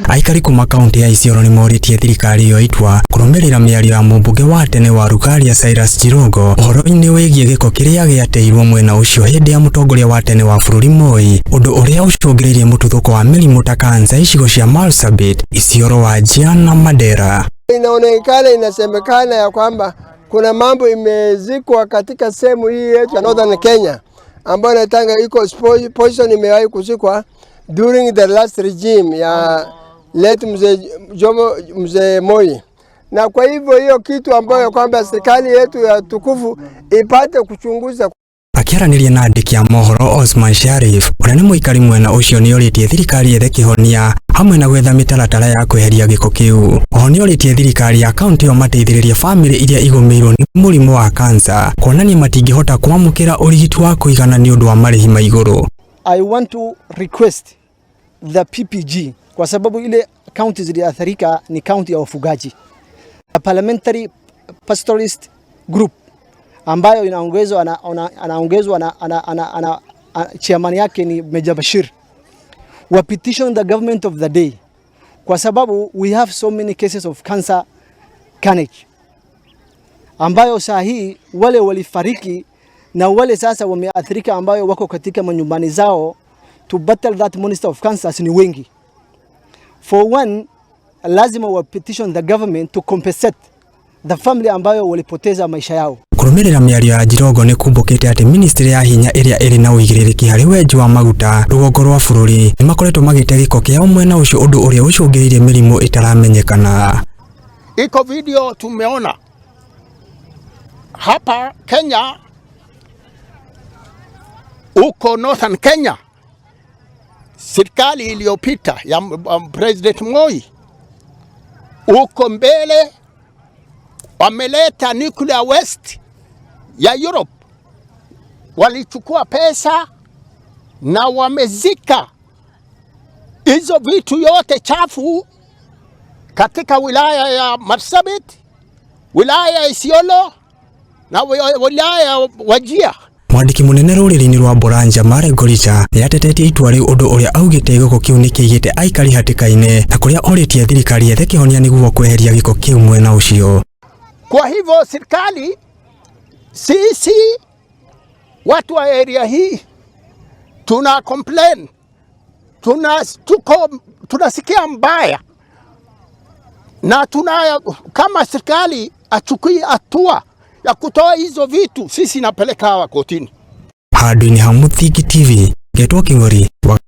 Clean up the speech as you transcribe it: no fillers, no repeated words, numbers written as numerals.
Aikari kuma kaunti ya Isiolo nĩmorĩtie thirikari ĩyo itua kũrũmĩrĩra mĩario ya mũmbunge wa tene wa Rugaria Cyrus Jirongo ũhoro-inĩ wĩgiĩ gĩko kĩrĩa gĩateirwo mwena ũcio hĩndĩ ya mũtongoria wa tene wa bũrũri Moi, ũndũ ũrĩa ũcũngĩrĩirie mũtuthũko wa mĩrimũ ta kansa icigo cia Marsabit, Isiolo, Wajir na Mandera. Inaonekana, inasemekana ya kwamba kuna mambo imezikwa katika sehemu hii yetu ya Northern Kenya ambayo inaitanga iko poison imewahi kuzikwa during the last regime ya late mzee Jomo, mzee Moi, na kwa hivyo hiyo kitu ambayo kwamba serikali yetu ya tukufu ipate kuchunguza. Akĩaranĩria na andĩki a mohoro, Osman Sharif ũrĩa nĩ mũikari mwena ũcio nĩorĩtie thirikari yethe kĩhonia hamwe na gwetha mĩtaratara ya kweheria gĩko kĩu. Oho nĩorĩtie thirikari ya kaunti ĩyo mateithĩrĩrie bamĩrĩ iria igũmĩirwo nĩ mũrimũ wa kansa kuonania matingĩhota kwamũkĩra ũrigiti wa kũigana nĩ ũndũ wa marĩhi ma igũrũ. I want to request the PPG kwa sababu ile county ziliathirika ni county ya wafugaji. Parliamentary Pastoralist Group ambayo inaongezwa anaongezwa na ana, chairman yake ni Meja Bashir, wa petition the government of the day kwa sababu we have so many cases of cancer carnage ambayo saa hii wale walifariki na wale sasa wameathirika ambayo wako katika manyumbani zao to battle that monster of cancers ni wengi. For one, lazima wa petition the government to compensate the family ambayo walipoteza maisha yao. Kũrũmĩrĩra mĩario ya Jirongo nĩ kumbũkĩte atĩ ministry ya hinya ĩrĩa ĩrĩ na ũigĩrĩrĩki harĩ wenji wa maguta rũgongo rwa bũrũri nĩ makoretwo magĩte gĩko kĩao mwena ũcio, ũndũ ũrĩa ũcũngĩrĩirie mĩrimũ ĩtaramenyekana. Iko video tumeona hapa Kenya, huko Northern Kenya, serikali iliyopita ya President Moi, huko mbele wameleta nuclear waste ya Europe, walichukua pesa na wamezika hizo vitu yote chafu katika wilaya ya Marsabit, wilaya ya Isiolo na wilaya ya Wajir. Mwandĩki mũnene rũrĩrĩ-inĩ rwa Boranja Mare Ngoricha nĩ atetetie itua rĩu, ũndũ ũrĩa augĩte gĩko kĩu nĩ kĩigĩte aikari hatĩka-inĩ na kũrĩa orĩtie thirikari yethe kĩhonia nĩguo kweheria gĩko kĩu mwena ũcio. Kwa hivyo serikali, sisi watu wa area hii tuna complain, tuko tunasikia mbaya na tuna kama serikali achukui hatua ya kutoa hizo vitu, sisi napeleka hawa kotini. Handũ-inĩ ha Mũthingi TV, ngetwo Kĩng'ori wa.